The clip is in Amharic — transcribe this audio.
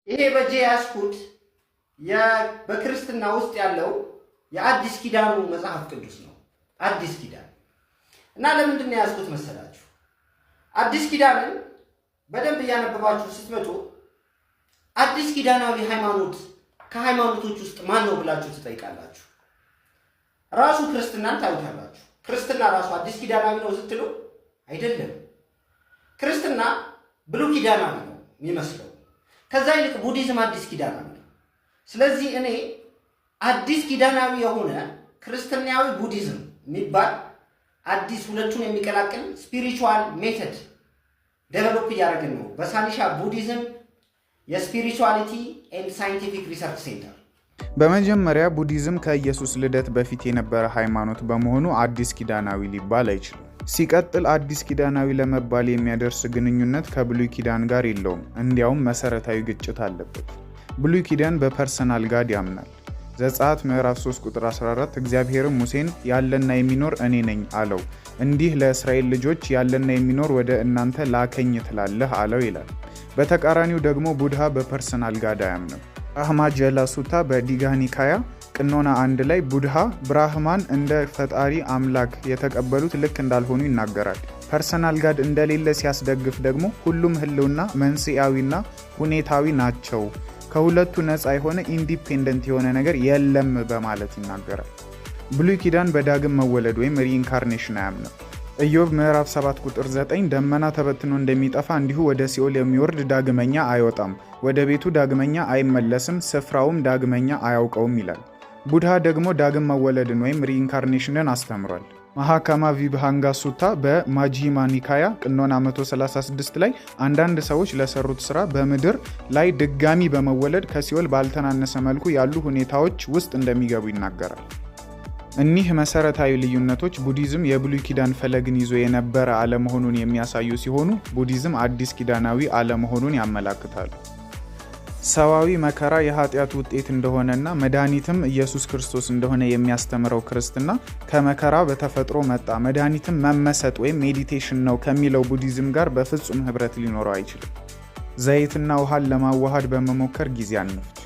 ይሄ በእጄ ያዝኩት በክርስትና ውስጥ ያለው የአዲስ ኪዳኑ መጽሐፍ ቅዱስ ነው። አዲስ ኪዳን እና ለምንድን ነው የያዝኩት መሰላችሁ? አዲስ ኪዳንን በደንብ እያነበባችሁ ስትመጡ አዲስ ኪዳናዊ ሃይማኖት ከሃይማኖቶች ውስጥ ማን ነው ብላችሁ ትጠይቃላችሁ። ራሱ ክርስትናን ታዩታላችሁ። ክርስትና ራሱ አዲስ ኪዳናዊ ነው ስትሉ አይደለም። ክርስትና ብሉይ ኪዳናዊ ነው የሚመስለው። ከዛ ይልቅ ቡዲዝም አዲስ ኪዳናዊ ነው። ስለዚህ እኔ አዲስ ኪዳናዊ የሆነ ክርስትናዊ ቡዲዝም የሚባል አዲስ ሁለቱን የሚቀላቅል spiritual method develop እያደረግን ነው በሳኒሻ ቡዲዝም የ spirituality and scientific research center። በመጀመሪያ ቡዲዝም ከኢየሱስ ልደት በፊት የነበረ ሃይማኖት በመሆኑ አዲስ ኪዳናዊ ሊባል አይችልም። ሲቀጥል አዲስ ኪዳናዊ ለመባል የሚያደርስ ግንኙነት ከብሉይ ኪዳን ጋር የለውም። እንዲያውም መሰረታዊ ግጭት አለበት። ብሉይ ኪዳን በ personal God ያምናል። ዘጸአት ምዕራፍ 3 ቁጥር 14 እግዚአብሔርም ሙሴን ያለና የሚኖር እኔ ነኝ አለው፣ እንዲህ ለእስራኤል ልጆች ያለና የሚኖር ወደ እናንተ ላከኝ ትላለህ አለው ይላል። በተቃራኒው ደግሞ ቡድሃ በ personal God አያምንም። ብራህማ ሱታ በዲጋህ ኒካያ ቅኖና 1 ላይ ቡድሃ ብራህማን እንደ ፈጣሪ አምላክ የተቀበሉት ልክ እንዳልሆኑ ይናገራል። Personal God እንደሌለ ሲያስደግፍ ደግሞ ሁሉም ህልውና መንስኤያዊና ሁኔታዊ ናቸው፣ ከሁለቱ ነፃ የሆነ independent የሆነ ነገር የለም በማለት ይናገራል። ብሉይ ኪዳን በዳግም መወለድ ወይም reincarnation አያምንም። ኢዮብ ምዕራፍ 7 ቁጥር 9 ደመና ተበትኖ እንደሚጠፋ እንዲሁ ወደ ሲኦል የሚወርድ ዳግመኛ አይወጣም፣ ወደ ቤቱ ዳግመኛ አይመለስም፣ ስፍራውም ዳግመኛ አያውቀውም ይላል። ቡድሃ ደግሞ ዳግም መወለድን ወይም reincarnation ን አስተምሯል። መሃካማ ቪብሃንጋ ሱታ በማጅሂማ ኒካያ ቅኖና 136 ላይ አንዳንድ ሰዎች ለሰሩት ስራ በምድር ላይ ድጋሚ በመወለድ ከሲኦል ባልተናነሰ መልኩ ያሉ ሁኔታዎች ውስጥ እንደሚገቡ ይናገራል። እኒህ መሰረታዊ ልዩነቶች ቡዲዝም የብሉይ ኪዳን ፈለግን ይዞ የነበረ አለመሆኑን የሚያሳዩ ሲሆኑ ቡዲዝም አዲስ ኪዳናዊ አለመሆኑን ያመላክታሉ። ሰዋዊ መከራ የኃጢአት ውጤት እንደሆነና መድኃኒትም ኢየሱስ ክርስቶስ እንደሆነ የሚያስተምረው ክርስትና ከመከራ በተፈጥሮ መጣ፣ መድኃኒትም መመሰጥ ወይም meditation ነው ከሚለው ቡዲዝም ጋር በፍጹም ህብረት ሊኖረው አይችልም። ዘይትና ውሃን ለማዋሃድ በመሞከር ጊዜ አንፍጅ።